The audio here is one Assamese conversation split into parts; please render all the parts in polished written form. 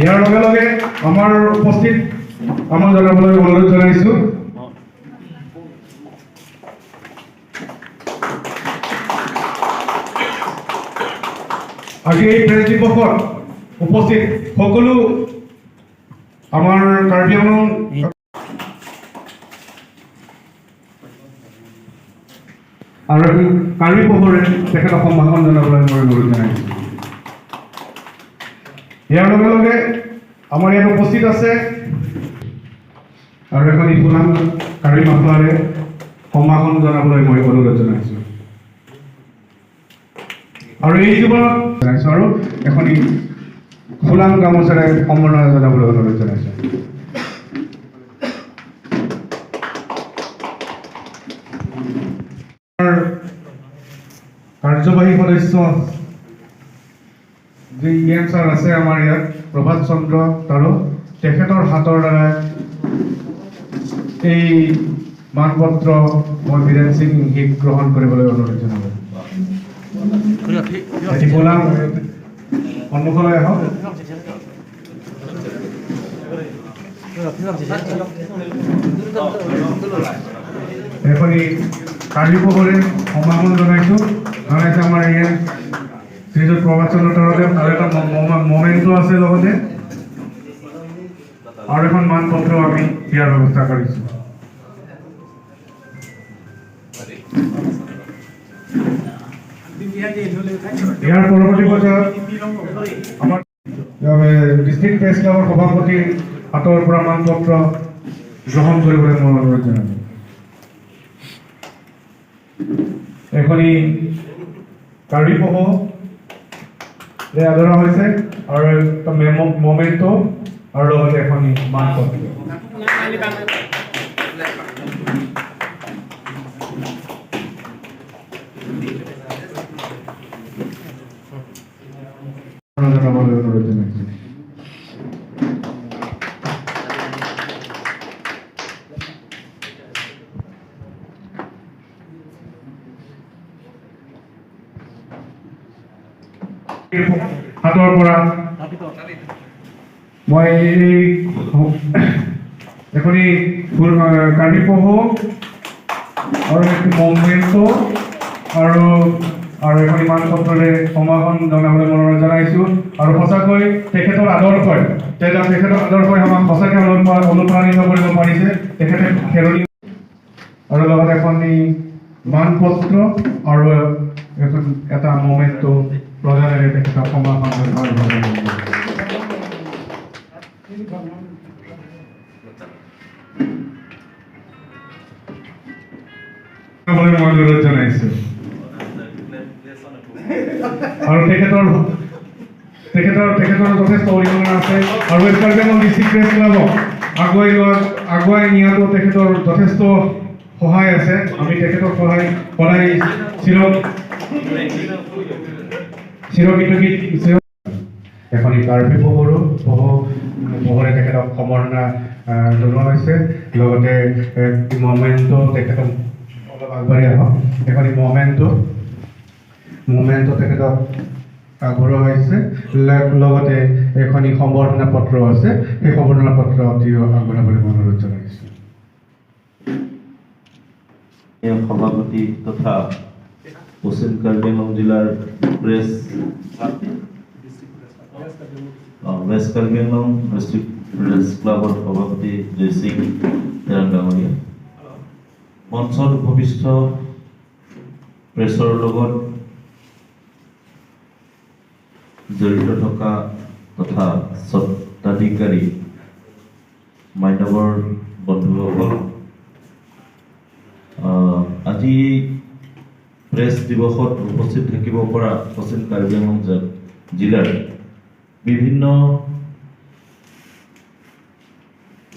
ইয়াৰ লগে লগে আমাৰ উপস্থিত আমাক জনাবলৈ অনুৰোধ জনাইছোঁ। আজি এই প্ৰেছ দিৱসত উপস্থিত সকলো আমাৰ কাৰ্বি আংলং আৰু এখন কাৰ্বি পহৰে তেখেতক সম্ভাষণ জনাবলৈ মই অনুৰোধ জনাইছোঁ। ইয়াৰ লগে লগে আমাৰ ইয়াত উপস্থিত আছে আৰু এখন ইফুলাং কাৰ্বি মাফলাৰে সম্ভাষণ জনাবলৈ মই অনুৰোধ জনাইছোঁ আৰু এই জীৱনত জনাইছোঁ আৰু এখনি ফুলাম গামোচাৰে সম্বৰ্ধনা জনাবলৈ অনুৰোধ জনাইছোঁ। কাৰ্যবাহী সদস্য যি ই এম ছাৰ আছে আমাৰ ইয়াত, প্ৰভাত চন্দ্ৰ তাৰো, তেখেতৰ হাতৰ দ্বাৰা এই মানপত্ৰ মই বীৰেণ সিং ইংহিক গ্ৰহণ কৰিবলৈ অনুৰোধ জনালোঁ। এটি ফুলাম সন্মুখলৈ আহক। এখনি কাৰ্বি পহৰে সম্ভাষণ জনাইছোঁ আমাৰ ইয়াত শ্ৰীযুত প্ৰভাত চন্দ্ৰ তাৰোদেৱ আৰু এটা মমেণ্টো আছে, লগতে আৰু এখন মানপত্ৰ আমি দিয়াৰ ব্যৱস্থা কৰিছোঁ। ইয়াৰ পৰৱৰ্তী পৰ্যায়ত আমাৰ ডিষ্ট্ৰিক্ট প্ৰেছ ক্লাবৰ সভাপতিৰ হাতৰ পৰা মানপত্ৰ গ্ৰহণ কৰিবলৈ মই অনুৰোধ জনালোঁ। এখনি কাৰ্বি পহ আদৰা হৈছে আৰু এটা মমেণ্টো আৰু লগতে এখনি মানপত্ৰ জনাবলৈ অনুৰোধ জনাইছোঁ। হাতৰ পৰা মই এই এখনি ফুল কাৰ্বি পহ আৰু এখন মমেণ্টো আৰু আৰু এখনি মানপত্ৰৰে সম্ভাষণ জনাবলৈ মনোৰোধ জনাইছোঁ। আৰু সঁচাকৈ তেখেতৰ আদৰ্শই আমাক সঁচাকৈ অনুপ্ৰাণিত কৰিব পাৰিছে। তেখেতে খেৰণি আৰু লগত এখনি মানপত্ৰ আৰু এখন এটা মমেণ্টো প্ৰদানেৰে তেখেতক সম্ভাষণ জনাবলৈ মই অনুৰোধ জনাইছোঁ। আৰু তেখেতৰ যথেষ্ট অৰিহণা আছে আৰু west Karbi Anglong district press ক্লাবক আগুৱাই নিয়াটো তেখেতৰ যথেষ্ট সহায় আছে। আমি তেখেতৰ সহায় সদায় চিৰ চিৰকৃতজ্ঞ চিৰ। এখনি কাৰ্বি পহৰে তেখেতক সম্বৰ্ধনা জনোৱা হৈছে। লগতে মমেণ্টো, তেখেতক অলপ আগবাঢ়ি আহক। এখনি মমেণ্টো তেখেতক আগবঢ়োৱা হৈছে, লগতে এখনি সম্বৰ্ধনা পত্ৰ আছে। সেই সম্বৰ্ধনা পত্ৰ আগবঢ়াবলৈ মই অনুৰোধ জনাইছোঁ। সভাপতি তথা পশ্চিম কাৰ্বি আংলং জিলাৰ press, west Karbi Anglong district press ক্লাবৰ সভাপতি জয়সিং তেৰাং ডাঙৰীয়া, মঞ্চত উপবিষ্ট প্ৰেছৰ লগত জড়িত থকা তথা স্বত্বাধিকাৰী মান্যবৰ বন্ধুসকল, আজি প্ৰেছ দিৱসত উপস্থিত থাকিব পৰা পশ্চিম কাৰ্বি আংলং জিলাৰ বিভিন্ন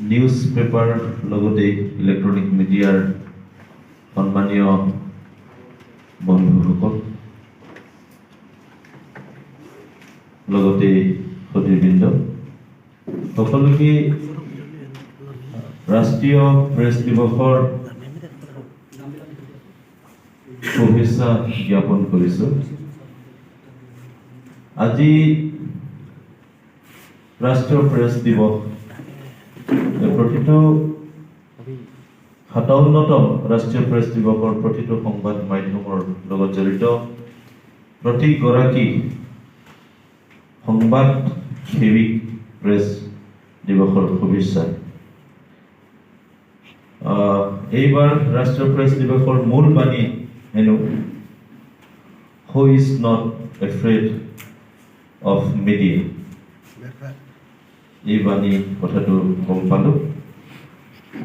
নিউজ পেপাৰ লগতে ইলেক্ট্ৰনিক মিডিয়াৰ সন্মানীয় বন্ধুসকল, লগতে সতীবৃন্দ, সকলোকে ৰাষ্ট্ৰীয় প্ৰেছ দিৱসৰ শুভেচ্ছা জ্ঞাপন কৰিছোঁ। আজি ৰাষ্ট্ৰীয় প্ৰেছ দিৱস প্ৰতিটো 57তম ৰাষ্ট্ৰীয় প্ৰেছ দিৱসৰ প্ৰতিটো সংবাদ মাধ্যমৰ লগত জড়িত প্ৰতিগৰাকী সংবাদ সেৱীক প্ৰেছ দিৱসৰ শুভেচ্ছা। এইবাৰ ৰাষ্ট্ৰীয় প্ৰেছ দিৱসৰ মূল বাণী হেনো "Who is not afraid of media"। এই বাণী কথাটো গম পালোঁ।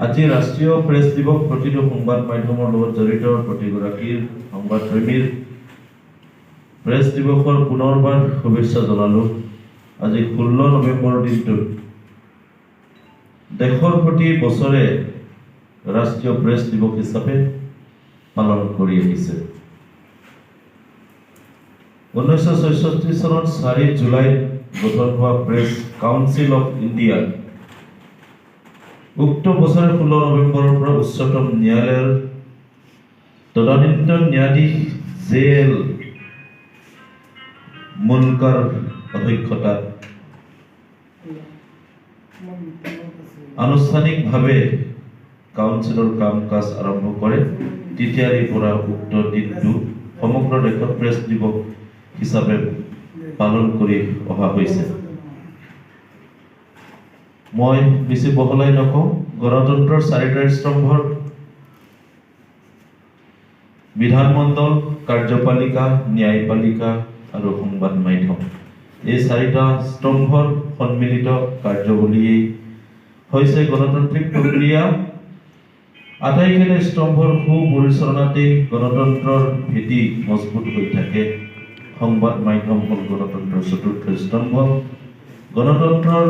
আজি ৰাষ্ট্ৰীয় প্ৰেছ দিৱস প্ৰতিটো সংবাদ মাধ্যমৰ লগত জড়িত প্ৰতিগৰাকীৰ সংবাদপ্ৰেমীৰ প্ৰেছ দিৱসৰ পুনৰবাৰ শুভেচ্ছা জনালোঁ। আজি 16 নৱেম্বৰ দিনটোত দেশৰ প্ৰতি বছৰে ৰাষ্ট্ৰীয় প্ৰেছ দিৱস হিচাপে পালন কৰি আহিছে। 1966 চনত 4 জুলাইত গঠন হোৱা প্ৰেছ কাউন্সিল অফ ইণ্ডিয়া উক্ত বছৰে 16 নৱেম্বৰৰ পৰা উচ্চতম ন্যায়ালয়ৰ তদানীন্তন ন্যায়াধীশ জে এল মুনকাৰ অধ্যক্ষতাত আনুষ্ঠানিকভাৱে কাউন্সিলৰ কাম কাজ আৰম্ভ কৰে। তেতিয়াৰে পৰা উক্ত দিনটো সমগ্ৰ দেশত প্ৰেছ দিৱস হিচাপে পালন কৰি অহা হৈছে। মই বেছি বহলাই নকওঁ। গণতন্ত্ৰৰ চাৰিটা স্তম্ভৰ বিধানমণ্ডল, কাৰ্যপালিকা, ন্যায়পালিকা আৰু সংবাদ মাধ্যম, এই চাৰিটা স্তম্ভৰ সন্মিলিত কাৰ্যৱলীয়েই হৈছে গণতান্ত্ৰিক প্ৰক্ৰিয়া। আটাইকেইটা স্তম্ভৰ সুপৰিচালনাতেই গণতন্ত্ৰৰ ভেটি মজবুত হৈ থাকে। সংবাদ মাধ্যম হ'ল গণতন্ত্ৰৰ চতুৰ্থ স্তম্ভ। গণতন্ত্ৰৰ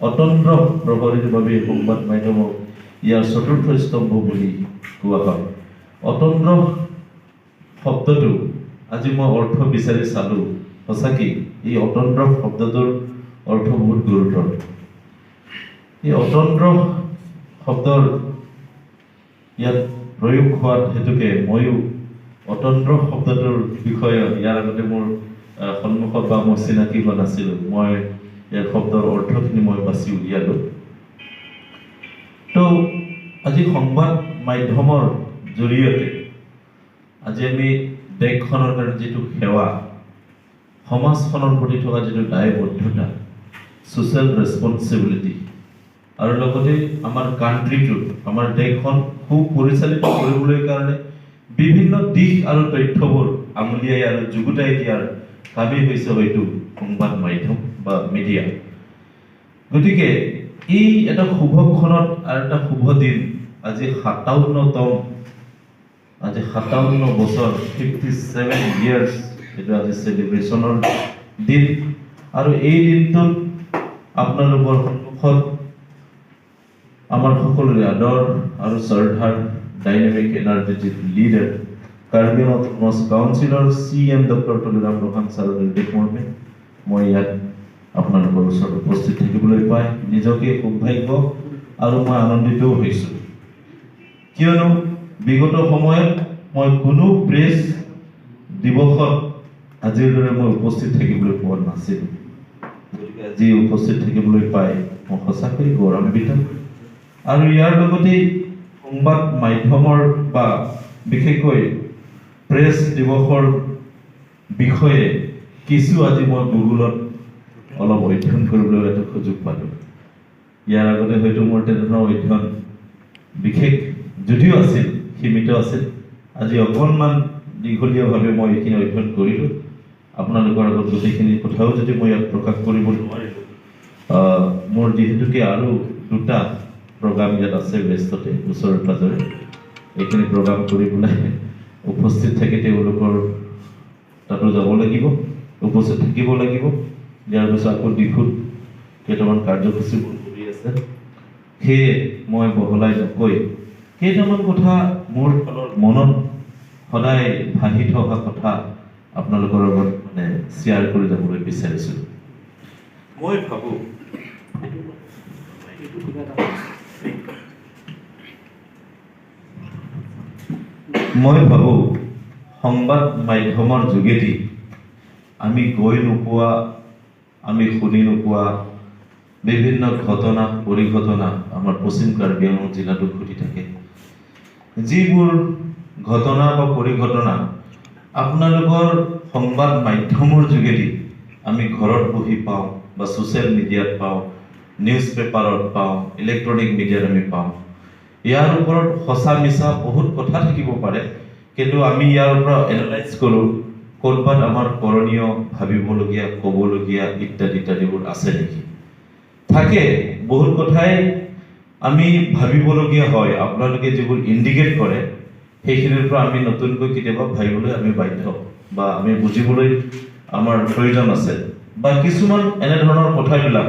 অতন্দ্ৰ প্ৰহৰীৰ বাবে সংবাদ মাধ্যমক ইয়াৰ চতুৰ্থ স্তম্ভ বুলি কোৱা হয়। অতন্দ্ৰ শব্দটো আজি মই অৰ্থ বিচাৰি চালোঁ। সঁচাকেই এই অতন্দ্ৰ শব্দটোৰ অৰ্থ বহুত গুৰুতৰ। এই অতন্দ্ৰ শব্দৰ ইয়াত প্ৰয়োগ হোৱাত হেতুকে ময়ো অতন্দ্ৰ শব্দটোৰ বিষয়ে ইয়াৰ আগতে মোৰ সন্মুখত বা মই চিনাকি হোৱা নাছিলোঁ। মই ইয়াৰ শব্দৰ অৰ্থখিনি মই বাছি উলিয়ালোঁ। তো আজি সংবাদ মাধ্যমৰ জৰিয়তে আজি আমি দেশখনৰ কাৰণে যিটো সেৱা, সমাজখনৰ প্ৰতি থকা যিটো দায়বদ্ধতা, ছ'চিয়েল ৰেচপনচিবিলিটি আৰু লগতে আমাৰ কাণ্ট্ৰিটো, আমাৰ দেশখন সুপৰিচালিত কৰিবলৈ কাৰণে বিভিন্ন দিশ আৰু তথ্যবোৰ আঙুলিয়াই আৰু যুগুতাই দিয়াৰ কামেই হৈছে হয়তো সংবাদ মাধ্যম বা মিডিয়া। গতিকে এই এটা শুভক্ষণত আৰু এটা শুভ দিন আজি, 57তম, আজি 57 বছৰ, 57 ইয়াৰ্ছ, এইটো আজি চেলিব্ৰেশ্যনৰ দিন। আৰু এই দিনটোত আপোনালোকৰ সন্মুখত আমাৰ সকলোৰে আদৰ আৰু শ্ৰদ্ধাৰ dynamic energetic leader, Karbi autonomous কাউন্সিলৰ C M doctor Tuliram Ronghang ছাৰৰ নিৰ্দেশ মৰ্মে মই ইয়াত আপোনালোকৰ ওচৰত উপস্থিত থাকিবলৈ পাই নিজকে সৌভাগ্য আৰু মই আনন্দিতও হৈছোঁ। কিয়নো বিগত সময়ত মই কোনো প্ৰেছ দিৱসত আজিৰ দৰে মই উপস্থিত থাকিবলৈ পোৱা নাছিলোঁ। গতিকে আজি উপস্থিত থাকিবলৈ পাই মই সঁচাকৈ গৌৰৱান্বিত। আৰু ইয়াৰ লগতেই সংবাদ মাধ্যমৰ বা বিশেষকৈ প্ৰেছ দিৱসৰ বিষয়ে কিছু আজি মই গুগলত অলপ অধ্যয়ন কৰিবলৈ এটা সুযোগ পালোঁ। ইয়াৰ আগতে হয়তো মোৰ তেনেধৰণৰ অধ্যয়ন বিশেষ যদিও আছিল, সীমিত আছিল। আজি অকণমান দীঘলীয়াভাৱে মই এইখিনি অধ্যয়ন কৰিলোঁ। আপোনালোকৰ আগত গোটেইখিনি কথাও যদি মই ইয়াত প্ৰকাশ কৰিব নোৱাৰিলোঁ, মোৰ যিহেতুকে আৰু দুটা প্ৰগ্ৰাম ইয়াত আছে ৱেষ্টতে ওচৰে পাজৰে, এইখিনি প্ৰগ্ৰাম কৰি পেলাই উপস্থিত থাকি তেওঁলোকৰ তাতো যাব লাগিব, উপস্থিত থাকিব লাগিব। ইয়াৰ পিছত আকৌ ডিফুত কেইটামান কাৰ্যসূচী মোৰ কৰি আছে। সেয়ে মই বহলাই নকৈ কেইটামান কথা, মোৰ ফালৰ মনত সদায় ভাহি থকা কথা আপোনালোকৰ লগত মানে শ্বেয়াৰ কৰি যাবলৈ বিচাৰিছোঁ। মই ভাবোঁ এইটো কিবা এটা মই ভাবোঁ সংবাদ মাধ্যমৰ যোগেদি আমি গৈ নোপোৱা, আমি শুনি নোপোৱা বিভিন্ন ঘটনা পৰিঘটনা আমাৰ পশ্চিম কাৰ্বি আংলং জিলাতো ঘটি থাকে, যিবোৰ ঘটনা বা পৰিঘটনা আপোনালোকৰ সংবাদ মাধ্যমৰ যোগেদি আমি ঘৰত বহি পাওঁ বা ছ'চিয়েল মিডিয়াত পাওঁ, নিউজ পেপাৰত পাওঁ, ইলেক্ট্ৰনিক মিডিয়াত আমি পাওঁ। ইয়াৰ ওপৰত সঁচা মিছা বহুত কথা থাকিব পাৰে, কিন্তু আমি ইয়াৰ পৰা এনালাইজ কৰোঁ ক'ৰবাত আমাৰ কৰণীয়, ভাবিবলগীয়া, ক'বলগীয়া ইত্যাদি ইত্যাদিবোৰ আছে নেকি। থাকে, বহুত কথাই আমি ভাবিবলগীয়া হয়। আপোনালোকে যিবোৰ ইণ্ডিকেট কৰে, সেইখিনিৰ পৰা আমি নতুনকৈ কেতিয়াবা ভাবিবলৈ আমি বাধ্য বা আমি বুজিবলৈ আমাৰ প্ৰয়োজন আছে। বা কিছুমান এনেধৰণৰ কথাবিলাক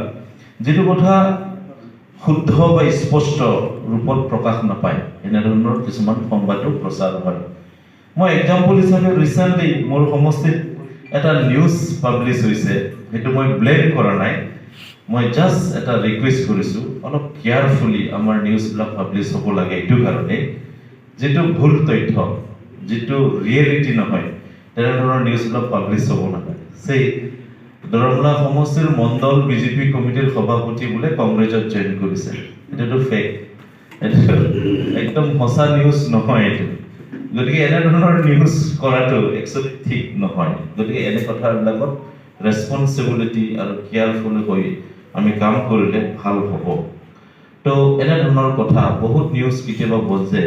যিটো কথা শুদ্ধ বা স্পষ্ট ৰূপত প্ৰকাশ নাপায়, এনেধৰণৰ কিছুমান সংবাদো প্ৰচাৰ হয়। মই এক্সাম্পল হিচাপে ৰিচেণ্টলি মোৰ সমষ্টিত এটা নিউজ পাব্লিছ হৈছে, সেইটো মই ব্লেম কৰা নাই, মই জাষ্ট এটা ৰিকুৱেষ্ট কৰিছোঁ, অলপ কেয়াৰফুলি আমাৰ নিউজবিলাক পাব্লিছ হ'ব লাগে। এইটো কাৰণেই যিটো ভুল তথ্য, যিটো ৰিয়েলিটি নহয়, তেনেধৰণৰ নিউজবিলাক পাব্লিছ হ'ব নালাগে। সেই দৰমলা সমষ্টিৰ মণ্ডল বিজেপি কমিটিৰ সভাপতি বোলে কংগ্ৰেছত জইন কৰিছে, এইটোতো ফেক, এইটো একদম সঁচা নিউজ নহয় এইটো। গতিকে এনেধৰণৰ নিউজ কৰাটো একচুৱেলি ঠিক নহয়। গতিকে এনে কথাবিলাকত ৰেচপনচিবিলিটি আৰু কেয়াৰফুল হৈ আমি কাম কৰিলে ভাল হ'ব। তো এনেধৰণৰ কথা বহুত নিউজ কেতিয়াবা বজে।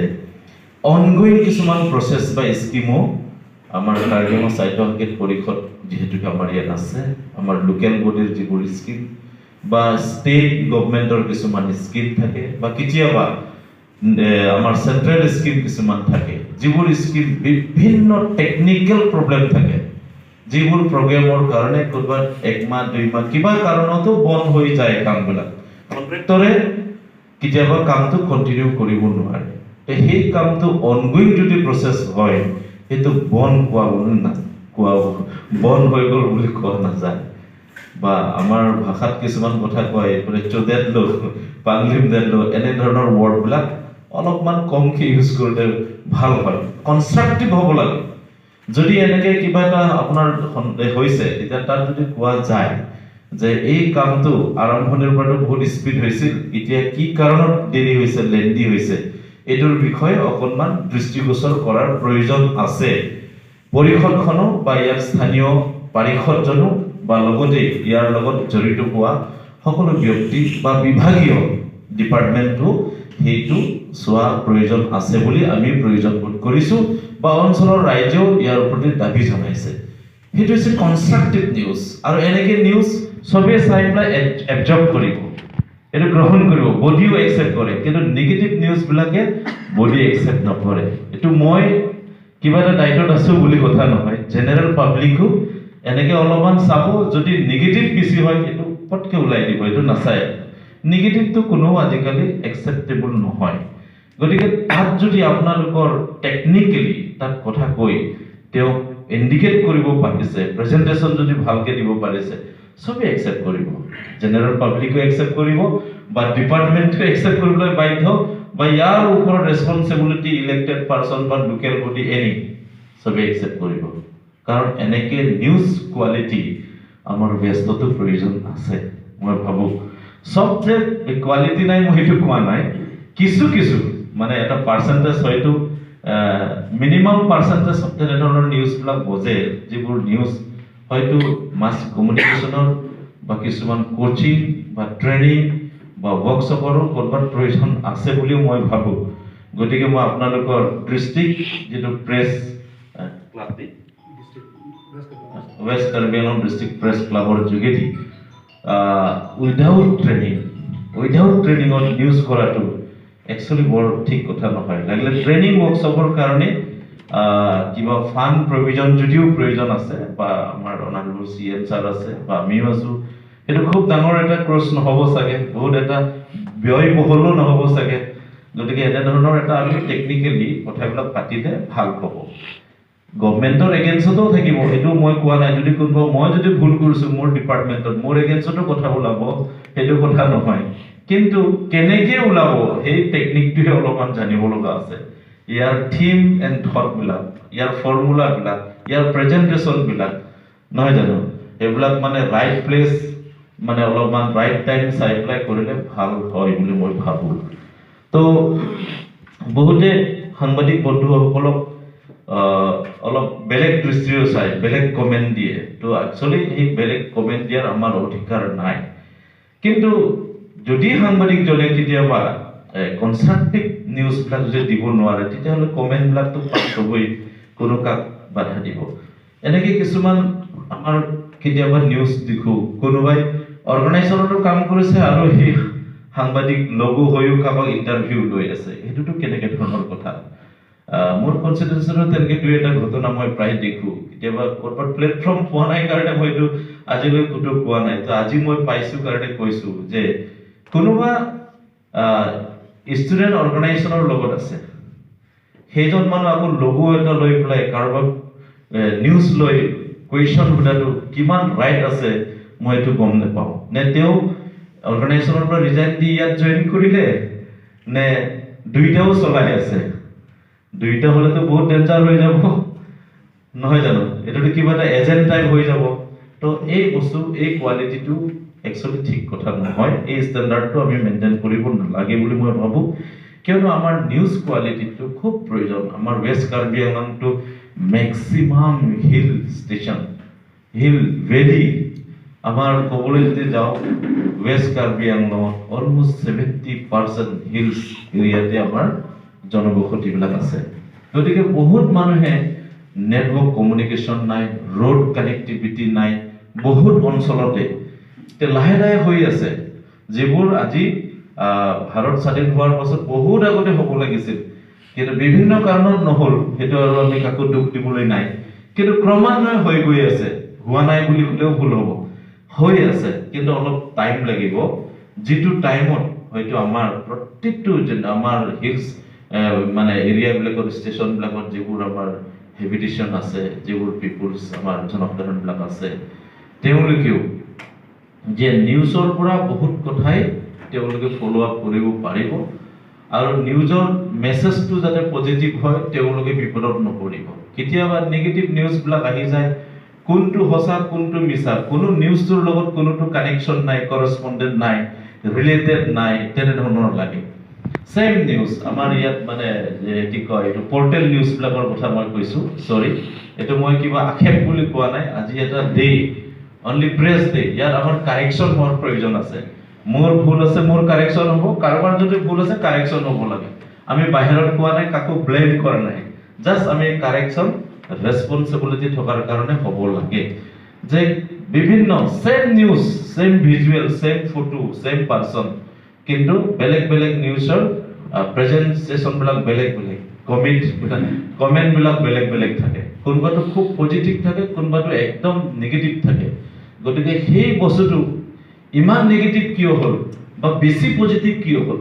অনগয়িং কিছুমান প্ৰচেছ বা স্কিমো আমাৰ কাৰ্বি আংলং স্বায়ত্তশাসিত পৰিষদ যিহেতুকে আমাৰ ইয়াত আছে, আমাৰ লোকেল বডিৰ যিবোৰ স্কিম বা ষ্টেট গভমেণ্টৰ কিছুমান স্কিম থাকে বা কেতিয়াবা আমাৰ চেণ্ট্ৰেল স্কিম কিছুমান থাকে, যিবোৰ স্কিম বিভিন্ন টেকনিকেল প্ৰব্লেম থাকে, যিবোৰ প্ৰগ্ৰেমৰ কাৰণে ক'ৰবাত একমাহ 2 মাহ কিবা কাৰণতো বন্ধ হৈ যায় কামবিলাক, কণ্ট্ৰেক্টৰে কেতিয়াবা কামটো কণ্টিনিউ কৰিব নোৱাৰে। তে সেই কামটো অনগয়িং যদি প্ৰচেছ হয়, সেইটো বন্ধ কোৱা বুলি না কোৱা, বন্ধ হৈ গ'ল বুলি কোৱা নাযায়। বা আমাৰ ভাষাত কিছুমান কথা কয়, বোলে চোদেনলো, পাংলিম দেনলো, এনেধৰণৰ ৱৰ্ডবিলাক অলপমান কমকৈ ইউজ কৰিলে ভাল হয়। কনষ্ট্ৰাক্টিভ হ'ব লাগে। যদি এনেকে কিবা এটা আপোনাৰ সন্দেহ হৈছে, তেতিয়া তাত যদি কোৱা যায় যে এই কামটো আৰম্ভণিৰ পৰাতো বহুত স্পীড হৈছিল, এতিয়া কি কাৰণত দেৰি হৈছে, লেন্দি হৈছে, এইটোৰ বিষয়ে অকণমান দৃষ্টিগোচৰ কৰাৰ প্ৰয়োজন আছে। পৰিষদখনো বা ইয়াৰ স্থানীয় পাৰিষদজনো বা লগতে ইয়াৰ লগত জড়িত হোৱা সকলো ব্যক্তি বা বিভাগীয় ডিপাৰ্টমেণ্টটো সেইটো চোৱা প্ৰয়োজন আছে বুলি আমি প্ৰয়োজন বোধ কৰিছোঁ বা অঞ্চলৰ ৰাইজেও ইয়াৰ প্ৰতি দাবী জনাইছে। সেইটো হৈছে কনষ্ট্ৰাক্টিভ নিউজ। আৰু এনেকে নিউজ চবেই চাই পেলাই এবজৰ্ব কৰিব, এইটো গ্ৰহণ কৰিব, বডিও একচেপ্ট কৰে। কিন্তু নিগেটিভ নিউজবিলাকে বডি একচেপ্ট নকৰে। এইটো মই কিবা এটা দায়িত্বত আছোঁ বুলি কথা নহয়, জেনেৰেল পাব্লিকো এনেকে অলপমান চাব, যদি নিগেটিভ বেছি হয় এইটো পটকৈ ওলাই দিব, এইটো নাচায়। নিগেটিভটো কোনো আজিকালি একচেপ্টেবল নহয়। গতিকে তাত যদি আপোনালোকৰ টেকনিকেলি তাত কথা কৈ তেওঁক ইণ্ডিকেট কৰিব পাৰিছে, প্ৰেজেণ্টেশ্যন যদি ভালকৈ দিব পাৰিছে, চবেই একচেপ্ট কৰিব। জেনেৰেল পাব্লিকো একচেপ্ট কৰিব বা ডিপাৰ্টমেণ্টটো একচেপ্ট কৰিবলৈ বাধ্য বা ইয়াৰ ওপৰত ৰেচপনচিবিলিটি ইলেক্টেড পাৰ্চন বা লোকেল বডি এনি চবেই একচেপ্ট কৰিব। কাৰণ এনেকে নিউজ কোৱালিটি আমাৰ ৱেষ্টতো প্ৰয়োজন আছে। মই ভাবোঁ চব যে কোৱালিটি নাই, মই সেইটো কোৱা নাই। কিছু কিছু মানে এটা পাৰ্চেণ্টেজ, হয়তো মিনিমাম পাৰ্চেণ্টেজ তেনেধৰণৰ নিউজবিলাক বজে, যিবোৰ নিউজ হয়তো মাছ কমিউনিকেশ্যনৰ বা কিছুমান কোচিং বা ট্ৰেইনিং বা ৱৰ্কশ্বপৰো ক'ৰবাত প্ৰয়োজন আছে বুলিও মই ভাবোঁ। গতিকে মই আপোনালোকৰ ডিষ্ট্ৰিক্ট যিটো press club, west Karbi Anglong district press ক্লাবৰ যোগেদি উইদাউট ট্ৰেইনিঙত নিউজ কৰাটো একচুৱেলি বৰ ঠিক কথা নহয়। লাগিলে ট্ৰেইনিং ৱৰ্কশ্বপৰ কাৰণে কিবা ফাণ্ড প্ৰভিজন যদিও প্ৰয়োজন আছে বা আমাৰ অনাৰেবল চি এম ছাৰ আছে বা আমিও আছোঁ, সেইটো খুব ডাঙৰ এটা ক্ৰছ নহ'ব চাগে, বহুত এটা ব্যয়বহুলো নহ'ব চাগে। গতিকে এনেধৰণৰ এটা আমি টেকনিকেলি কথাবিলাক পাতিলে ভাল হ'ব। গভমেণ্টৰ এগেইনষ্টতো থাকিব, সেইটো মই কোৱা নাই। যদি কোনোবা মই যদি ভুল কৰিছোঁ মোৰ ডিপাৰ্টমেণ্টত, মোৰ এগেইনষ্টতো কথা ওলাব, সেইটো কথা নহয়। কিন্তু কেনেকে ওলাব সেই টেকনিকটোহে অলপমান জানিব লগা আছে। ইয়াৰ থিম এণ্ড থটবিলাক, ইয়াৰ ফৰ্মুলাবিলাক, ইয়াৰ প্ৰেজেণ্টেশ্যনবিলাক নহয় জানো, সেইবিলাক মানে ৰাইট প্লেচ মানে অলপমান ৰাইট টাইম চাই পেলাই কৰিলে ভাল হয় বুলি মই ভাবোঁ। তো বহুতে সাংবাদিক বন্ধুসকলক অলপ বেলেগ দৃষ্টিৰেও চায়, বেলেগ কমেণ্ট দিয়ে। তো একচুৱেলি সেই বেলেগ কমেণ্ট দিয়াৰ আমাৰ অধিকাৰ নাই, কিন্তু যদি সাংবাদিকজনে কেতিয়াবা কনষ্ট্ৰাক্টিভ নিউজবিলাক যদি দিব নোৱাৰে, তেতিয়াহ'লে কমেণ্টবিলাকতো পাছ হ'বই, কোনো কাক বাধা দিব? এনেকৈ কিছুমান আমাৰ কেতিয়াবা নিউজ দেখোঁ, কোনোবাই অৰ্গেনাইজেশ্যনতো কাম কৰিছে আৰু সেই সাংবাদিক লগো হৈও কাৰোবাক ইণ্টাৰভিউ লৈ আছে, সেইটোতো কেনেকৈ ধৰণৰ কথা? মোৰ কনষ্টিটুৱেঞ্চিত তেনেকৈ দুই এটা ঘটনা মই প্ৰায় দেখোঁ। কেতিয়াবা ক'ৰবাত প্লেটফৰ্ম পোৱা নাই কাৰণে মই এইটো আজিলৈ ক'তো কোৱা নাই, তো আজি মই পাইছোঁ কাৰণে কৈছোঁ যে কোনোবা ষ্টুডেণ্ট অৰ্গেনাইজেশ্যনৰ লগত আছে, সেইজন মানুহ আকৌ লগো এটা লৈ পেলাই কাৰোবাক নিউজ লৈ কুৱেশ্যন সোধাটো কিমান ৰাইট আছে মই এইটো গম নাপাওঁ। নে তেওঁ অৰ্গেনাইজেশ্যনৰ পৰা ৰিজাইন দি ইয়াত জইন কৰিলে, নে দুইটাও চলাই আছে? দুইটা হ'লেতো বহুত ডেঞ্জাৰ হৈ যাব, নহয় জানো? এইটোতো কিবা এটা এজেণ্ট টাইপ হৈ যাব। তো এই বস্তু, এই কোৱালিটিটো একচুৱেলি ঠিক কথা নহয়। এই ষ্টেণ্ডাৰ্ডটো আমি মেইনটেইন কৰিব নালাগে বুলি মই ভাবোঁ, কিয়নো আমাৰ নিউজ কোৱালিটিটো খুব প্ৰয়োজন। আমাৰ ৱেষ্ট কাৰ্বি আংলংটো maximum hill station, hill valley. আমাৰ ক'বলৈ যদি যাওঁ, ৱেষ্ট কাৰ্বি আংলঙত অলমষ্ট 70% হিলছ এৰিয়াতে আমাৰ জনবসতিবিলাক আছে। গতিকে বহুত মানুহে নেটৱৰ্ক কমিউনিকেশ্যন নাই, ৰোড কানেক্টিভিটি নাই বহুত অঞ্চলতে। এতিয়া লাহে লাহে হৈ আছে, যিবোৰ আজি ভাৰত স্বাধীন হোৱাৰ পাছত বহুত আগতে হ'ব লাগিছিল, কিন্তু বিভিন্ন কাৰণত নহ'ল। সেইটো আৰু আমি কাকো দুখ দিবলৈ নাই, কিন্তু ক্ৰমান্বয়ে হৈ গৈ আছে। হোৱা নাই বুলি ক'লেও ভুল হ'ব, হৈ আছে, কিন্তু অলপ টাইম লাগিব। যিটো টাইমত হয়তো আমাৰ প্ৰত্যেকটো আমাৰ হিলছ মানে এৰিয়াবিলাকত, ষ্টেচনবিলাকত যিবোৰ আমাৰ হেবিটেশ্যন আছে, যিবোৰ পিপুলছ আমাৰ জনসাধাৰণবিলাক আছে, তেওঁলোকেও যে নিউজৰ পৰা বহুত কথাই তেওঁলোকে ফ'ল' আপ কৰিব পাৰিব আৰু নিউজৰ মেছেজটো যাতে পজিটিভ হয়, তেওঁলোকে বিপদত নপৰিব। কেতিয়াবা নিগেটিভ নিউজবিলাক আহি যায়, কোনটো সঁচা কোনটো মিছা, কোনো নিউজটোৰ লগত কোনোটো কানেকশ্যন নাই, কৰস্পণ্ডেণ্ট নাই, ৰিলেটেড নাই, তেনেধৰণৰ লাগে। ছেইম নিউজ আমাৰ ইয়াত মানে কি কয়, এইটো পৰ্টেল নিউজবিলাকৰ কথা মই কৈছোঁ, চৰি, এইটো মই কিবা আক্ষেপ বুলি কোৱা নাই। আজি এটা ডে, অনলি প্ৰেছ ডে, ইয়াত আমাৰ কাৰেকশ্যন হোৱাৰ প্ৰয়োজন আছে। মোৰ ভুল আছে, মোৰ কাৰেকশ্যন হ'ব, কাৰোবাৰ যদি ভুল আছে কাৰেকশ্যন হ'ব লাগে। আমি বাহিৰত কোৱা নাই, কাকো ব্লেম কৰা নাই, জাষ্ট আমি কাৰেকশ্যন ৰেচপনচিবিলিটি থকাৰ কাৰণে হ'ব লাগে। যে বিভিন্ন same news, same visual, same photo, same person, কিন্তু বেলেগ বেলেগ নিউজৰ প্ৰেজেণ্টেশ্যনবিলাক বেলেগ বেলেগ, কমেণ্টবিলাক বেলেগ বেলেগ থাকে। কোনোবাটো খুব পজিটিভ থাকে, কোনোবাটো একদম নিগেটিভ থাকে। গতিকে সেই বস্তুটো ইমান নিগেটিভ কিয় হ'ল বা বেছি পজিটিভ কিয় হ'ল,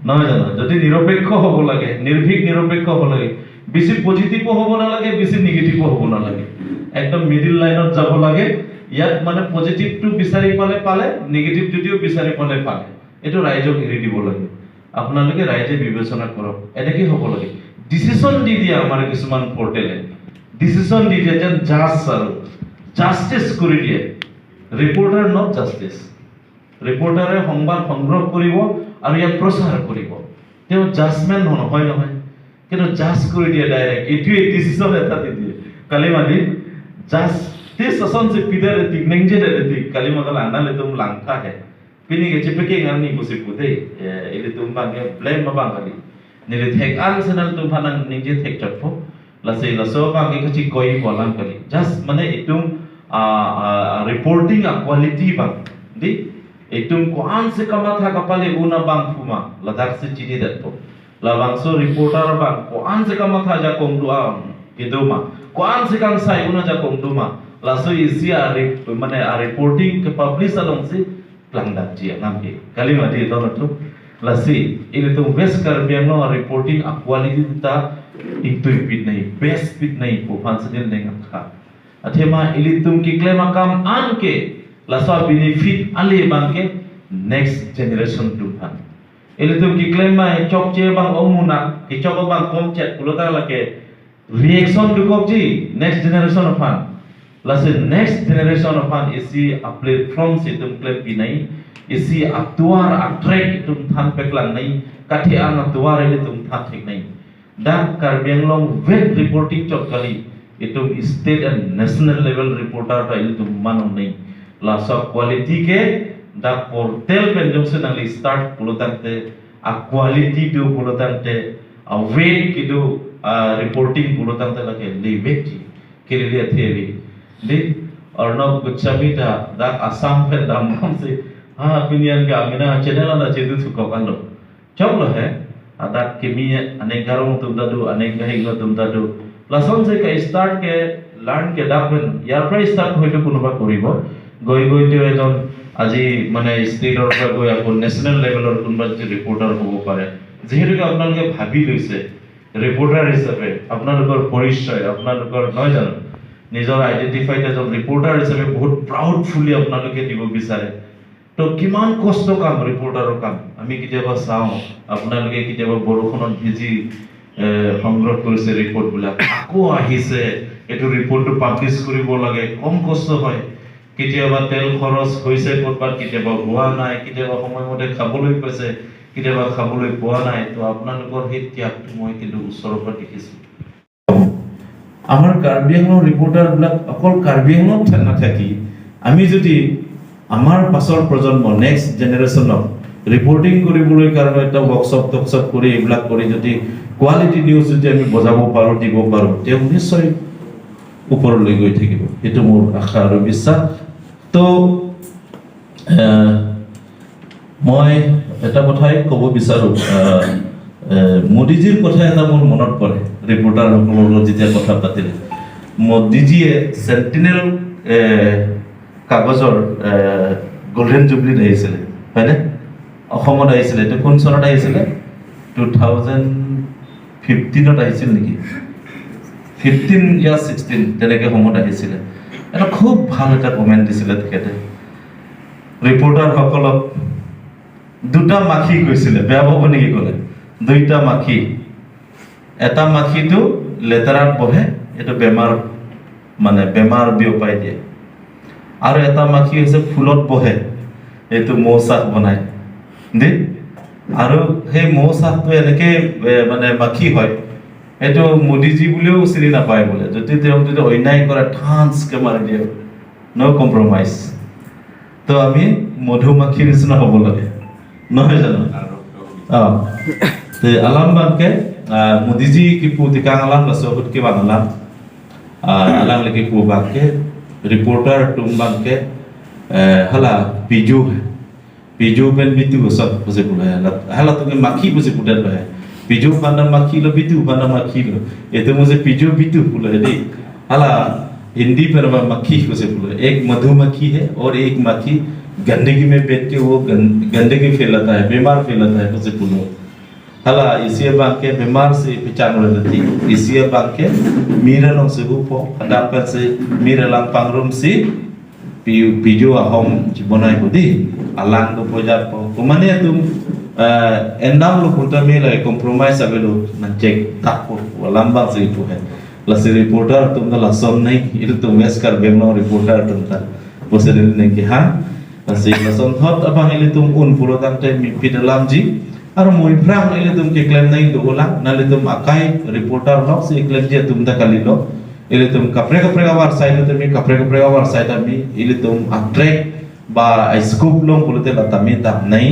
নহয় জানো? যদি নিৰপেক্ষ হ'ব লাগে, নিৰ্ভীক নিৰপেক্ষ হ'ব লাগে, বেছি পজিটিভো হ'ব নালাগে, বেছি নিগেটিভো হ'ব নালাগে, একদম মিডিল লাইনত যাব লাগে। ইয়াত মানে পজিটিভটো বিচাৰি পালে পালে, নিগেটিভ যদিও বিচাৰি পালে পালে, এইটো ৰাইজক এৰি দিব লাগে। আপোনালোকে ৰাইজে বিবেচনা কৰক, এনেকেই হ'ব লাগে। ডিচিশ্যন দি দিয়ে আমাৰ কিছুমান পৰ্টেলে, ডিচিশ্যন দি দিয়ে যেন জাজ আৰু জাষ্টিছ কৰি দিয়ে। ৰিপৰ্টাৰ not justice, ৰিপৰ্টাৰে সংবাদ সংগ্ৰহ কৰিব আৰু ইয়াক প্ৰচাৰ কৰিব, তেওঁ জাজমেণ্ট নহয় নহয়, কিন্তু জাজ কৰি দিয়ে ডাইৰেক্ট। এইটোৱে ডিচিশ্যন এটা দি দিয়ে। কালি মাদি justice ason si pida de tik nengje de tik kali makala ana le tum langka he pini ke chipeke ngan ni kusi pute ile tum bang ke blame ma bang kali ni le thek an senal tum phanang nengje thek chatpo la se la so bang ke chi koi bolang kali just mane itum reporting a quality bang di itum ko an se kama tha kapale una bang phuma Ladakh se chini datpo la bang so reporter bang ko an se kama tha ja kong du am kiduma ko an se kang sai una ja kong duma la so isi a mane a reporting ke publish along si plang dak ji ngam ke kalima di to to la si ile to west karbi no reporting a quality ta intui pit nahi best pit nahi po phansanil nei kha athema ilitum ki claim kam an ke la so benefit ale bang ke next generation tu phan ilitum ki claim ma chok che bang omuna ki chok bang kom chat kulota la ke reaction du kok ji next generation phan Lasi next generation apan isi a platform si tum klep pinai isi atuar atrek tum than peklang nai kathi ang atuar ile tum than thek nai da Karbi Anglong web reporting chok kali itum state and national level reporter ta ile tum manong nai la so quality ke da portal pen jong se nang li start pulotang te a quality do pulotang te a weight ki do reporting pulotang te lake li wet kirilia theory di Arnab Goswami ta da Assam pe dam kam se ha opinion ke amina channel ala chedu thukok alo chok lo he ada kimi anek garong tum dadu anek gahiglo tum dadu lason se ka start ke learn ke দাপেন ইয়াৰ পৰা ষ্টাৰ্ট হয়তো কোনোবা কৰিব গৈ গৈ তেওঁ এজন আজি মানে ষ্টেটৰ পৰা গৈ আকৌ নেশ্যনেল লেভেলৰ কোনোবা যদি ৰিপৰ্টাৰ হ'ব পাৰে। যিহেতুকে আপোনালোকে ভাবি লৈছে ৰিপৰ্টাৰ হিচাপে আপোনালোকৰ পৰিচয় আপোনালোকৰ নহয় জানো নিজৰ আইডেণ্টিফাইড এজন ৰিপৰ্টাৰ হিচাপে বহুত প্ৰাউডফুলি আপোনালোকে দিব বিচাৰে। তো কিমান কষ্ট কাম ৰিপৰ্টাৰৰ কাম আমি কেতিয়াবা চাওঁ আপোনালোকে কেতিয়াবা বৰষুণত ভিজি সংগ্ৰহ কৰিছে ৰিপৰ্টবিলাক আকৌ আহিছে এইটো ৰিপৰ্টটো পাব্লিছ কৰিব লাগে কম কষ্ট হয়। কেতিয়াবা তেল খৰচ হৈছে ক'ৰবাত কেতিয়াবা হোৱা নাই কেতিয়াবা সময়মতে খাবলৈ পাইছে কেতিয়াবা খাবলৈ পোৱা নাই। তো আপোনালোকৰ সেই ত্যাগটো মই কিন্তু ওচৰৰ পৰা দেখিছোঁ। আমাৰ কাৰ্বি আংলং ৰিপৰ্টাৰবিলাক অকল কাৰ্বি আংলঙত নাথাকি আমি যদি আমাৰ পাছৰ প্ৰজন্ম নেক্সট জেনেৰেশ্যনক ৰিপৰ্টিং কৰিবলৈ কাৰণে এটা ৱৰ্কশ্বপ টৰ্কশ্বপ কৰি এইবিলাক কৰি যদি কোৱালিটি নিউজ যদি আমি বজাব পাৰোঁ দিব পাৰোঁ তেওঁ নিশ্চয় ওপৰলৈ গৈ থাকিব সেইটো মোৰ আশা আৰু বিশ্বাস। তো মই এটা কথাই ক'ব বিচাৰোঁ মোদীজীৰ কথা এটা মোৰ মনত পৰে ৰিপৰ্টাৰসকলৰ লগত যেতিয়া কথা পাতিলে মোদীজীয়ে চেণ্টিনেল কাগজৰ গল্ডেন জুবলিত আহিছিলে হয়নে অসমত আহিছিলে এইটো কোন চনত আহিছিলে 2015ত আহিছিল নেকি 15 ইয়া 16 তেনেকৈ সময়ত আহিছিলে। এটা খুব ভাল এটা কমেণ্ট দিছিলে তেখেতে ৰিপৰ্টাৰসকলক দুটা মাখি কৈছিলে বেয়া পাব নেকি ক'লে দুইটা মাখি এটা মাখিটো লেতেৰাত বহে এইটো বেমাৰ মানে বেমাৰ বিয়পাই দিয়ে আৰু এটা মাখি হৈছে ফুলত বহে এইটো মৌ চাহ বনায় দেই আৰু সেই মৌ চাহটো এনেকে মানে মাখি হয় এইটো মোদীজী বুলিও চিনি নাপায় বোলে যদি তেওঁক যদি অন্যায় কৰে ঠাঞ্চকে মাৰি দিয়ে ন' কম্প্ৰমাইজ। তো আমি মধুমাখিৰ নিচিনা হ'ব লাগে নহয় জানো অঁ তে alam bangke Modiji ki pu tikang alam la sohut ki bang alam alang lagi pu bangke reporter tum bangke hala piju piju pen bitu sab puse pula hala tu makhi puse pudan ba piju panda makhi lo bitu panda makhi lo itu muse piju bitu pula dei hala Hindi पर मक्खी puse pula एक मधुमक्खी है और एक मक्खी गंदगी में बैठ के वो गंदगी फैलाता है बीमार फैलाता है puse pulo hala isi bangke बीमार से पहचान रहती इसी bangke mira nong se hupo hadapan se mira lang pangrum si pijo ahom bonai budi alang do poja po kumane tum endam lo punta mi la compromise abelo nan check tak po lambang se ipu hai la si reporter tum da la son nai itu tum west Karbi Anglong reporter tum ta bose ne ki ha la si la son thot abang ili tum un pulo tang te mi pidalam ji আৰু মই ফ্ৰাং ইলে তুম ke claim nai do ola nale tum akai reporter lo si claim je tum da kali lo ile tum kapre kapre awar side te mi kapre kapre awar side mi ile tum attract ba scoop long pulute la tami ta nai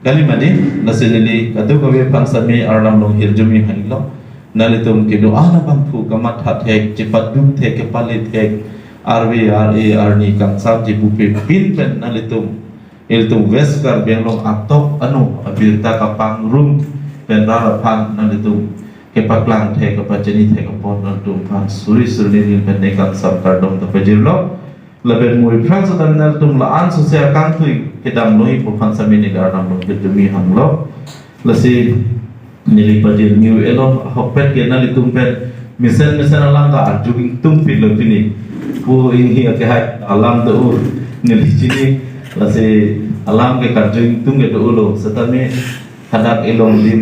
kali madi la selili kadu kabe phang mi arnam long hirjumi hang lo nale tum ke do ana bang phu kama tha thek che padum the ke pali thek RV R A R ni kang sam ji pupe pin pen nale tum itu West Karbi Anglong atok anu abirta kapang rum pen rara phan nale tum ke paklang the ke pacheni the ke pon nal tum phan suri suri ni pen ne kang sam kardom ta pejirlo laben mui phrang sa terminal tum la an so se kang thui ke dam loi po phan sa mi ni gar dam lo ke jumi hang lo lasi nili pajir new elo hopet ke nali tum pen misen misen alam ka arjubing tum pi lo pini pu in hi ke hai alam do nili chini lasi alam ke karjubing tum ke do lo satami hadak elong lim.